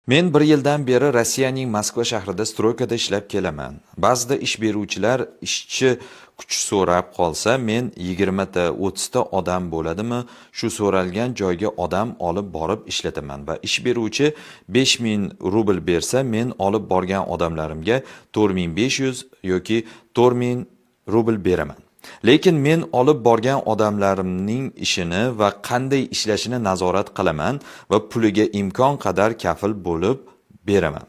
Men bir yildan beri Rossiyaning Moskva shahrida стройка da ishlab kelaman. Ba'zida ish beruvchilar ishchi kuch so'rab qolsa, men 20 ta, 30 ta odam bo'ladimi, shu so'ralgan joyga odam olib borib ishlataman va ish beruvchi 5000 rubl bersa, men olib borgan odamlarimga 4500 yoki 4000 rubl beraman. Lekin men olib borgan odamlarimning ishini va qanday ishlashini nazorat qilaman va puliga imkon qadar kafil bo'lib beraman.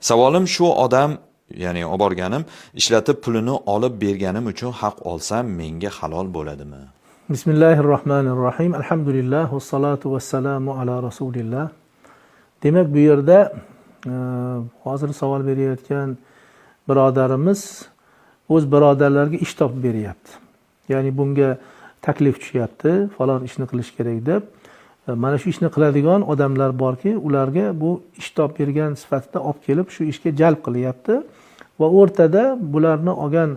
Savolim shu odam, ya'ni olib borganim, ishlatib pulini olib berganim uchun haq olsam menga halol bo'ladimi? Bismillahir rohmanir rohim. Alhamdulillah vassalotu vassalamu ala rasulillah. Demak, bu yerda hozir savol berayotgan birodarimiz o'z birodarlariga ish topib beryapti. Ya'ni bunga taklif tushyapti, falon ishni qilish kerak deb. Mana shu ishni qiladigan odamlar borki, ularga bu ish topib bergan sifatida olib kelib shu ishga jalb qilyapti va o'rtada bularni olgan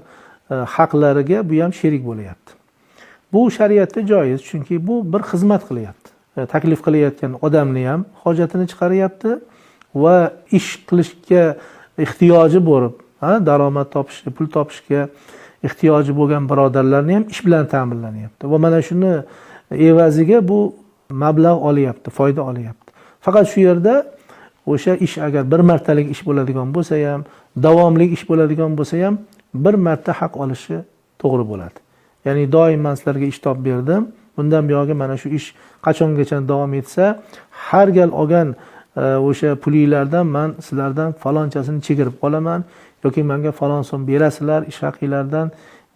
haqlariga bu ham sherik bo'lyapti. Bu shariatda joiz, chunki bu bir xizmat qilyapti. Taklif qilayotgan odamni ham hojatini chiqaryapti va ish qilishga ehtiyoji bo'lib, daromad topishga, pul topishga ehtiyoji bo'lgan birodarlarni ham ish bilan ta'minlanyapti. Va mana shuni evaziga bu mablag' olyapti, foyda olyapti. Faqat shu yerda o'sha ish agar bir martalik ish bo'ladigan bo'lsa ham, davomli ish bo'ladigan bo'lsa ham, bir marta haq olishi to'g'ri bo'ladi. Ya'ni doim men sizlarga ish topib berdim, bundan buyog'i mana shu ish qachongacha davom etsa, har gal olgan o'sha pulinglardan men sizlardan falonchasini chegirib qolaman yoki menga falon so'm berasizlar ish haqinglardan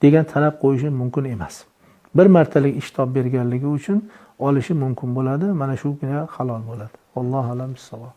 degan talab qo'yishi mumkin emas. Bir martalik ish topib berganligi uchun olishi mumkin bo'ladi. Mana shugina halol bo'ladi. Allohu a'lam bissavob.